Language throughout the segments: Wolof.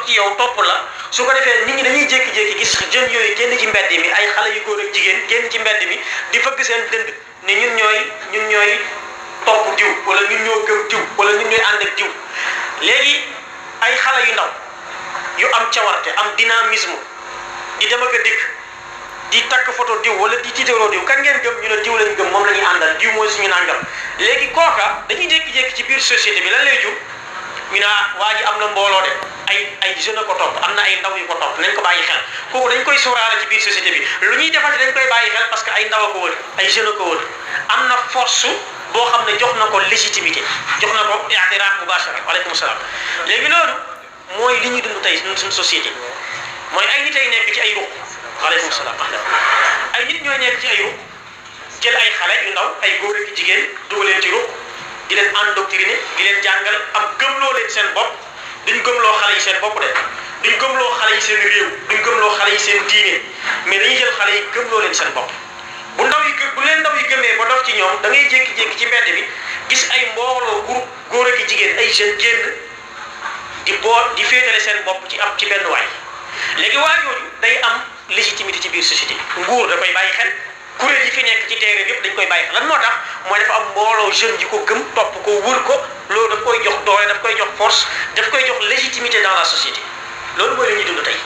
ci yow topp la su ko defee nit ñi dañuy jékki-jékki gis jeunes yooyu génn ci mbedd mi ay xale yu góor ak jigéen génn ci mbedd mi di fëgg seen dënd ne ñun ñooy topp diw wala ñun ñoo gëm diw wala ñun ñooy ànd ak diw léegi ay xale yu ndaw yu am cawarte am dynamisme di dem ak a dikk di takk photo diw wala di tiitaroo diw kan ngeen gëm ñu ne diw lañ gëm moom la ñuy àndal diw mooy suñu nangam léegi kooka dañuy jékki-jékki ci biir société bi lan lay jur ñu ne waa ji am na mbooloo de ay jeune ko topp am na ay ndaw yu ko topp nañ ko bàyyi xel kooku dañ koy sóoraale ci biir société bi lu ñuy defati dañ koy bàyyi xel parce que ay ndaw a ko wër ay jeune a ko wër am na force boo xam ne jox na ko légitimité jox na ko i'tiraaf mubashara waaleykum salaam léegi loolu mooy li ñuy dund tey suñu société mooy ay nit ay nekk ci ay ruq waaleykum salaam ay nit ñooy nekk ci ay ruq jël ay xale yu ndaw ay góor ak jigéen dugal leen ci ruq di leen endoctriner di leen jàngal am gëmloo leen seen bopp duñ gëmloo xale yi seen bopp de duñ gëmloo xale yi seen réew duñ gëmloo xale yi seen diine mais dañuy jël xale yi gëmloo leen seen bopp bu leen ndaw yi gëmee ba dof ci ñoom da ngay jékki-jékki ci mbedd bi gis ay mbooloo groupe góor ak jigéen ay jeunes génn di féetale seen bopp ci benn waay léegi waa yooyu day am légitimité ci biir société bi nguur da koy bàyyi xel kuréel yi fi nekk ci terrain bi yëpp dañ koy bàyyi xel lan moo tax mooy dafa am mbooloo jeunes yi ko gëm topp ko wër ko loolu daf koy jox doole daf koy jox force daf koy jox légitimité dans la société loolu mooy li ñuy dund tey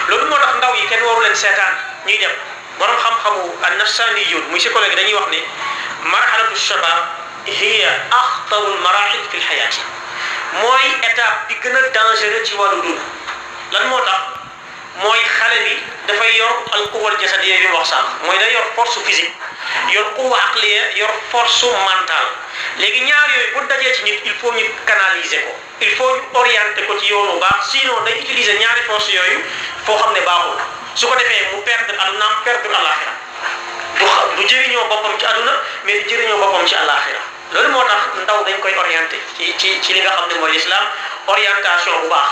loolu moo tax ndaw yi kenn waru leen seetaan ñuy dem borom xam-xamu an-nafsaniyun muy psychologue dañuy wax ne marhalatu shabab hiya axtarul marahil fi lxayaati mooy étape bi gën a dangereux ci wàllu dund lan moo tax mooy xale bi dafay yor al quwwal jasadiyya bi mu wax sax mooy day yor force physique yor quwwa aqliya yor force mentale léegi ñaar yooyu bu dajee ci nit il faut ñu canaliser ko il faut ñu orienter ko ci yoonu baax sinon day utiliser ñaari force yooyu foo xam ne baaxul su ko defee mu perdre adunaam perdre alaxira du jëriñoo boppam ci aduna mais du jëriñoo boppam ci alaxira loolu moo tax ndaw dañ koy orienter ci li nga xam ne mooy l'islam orientation bu baax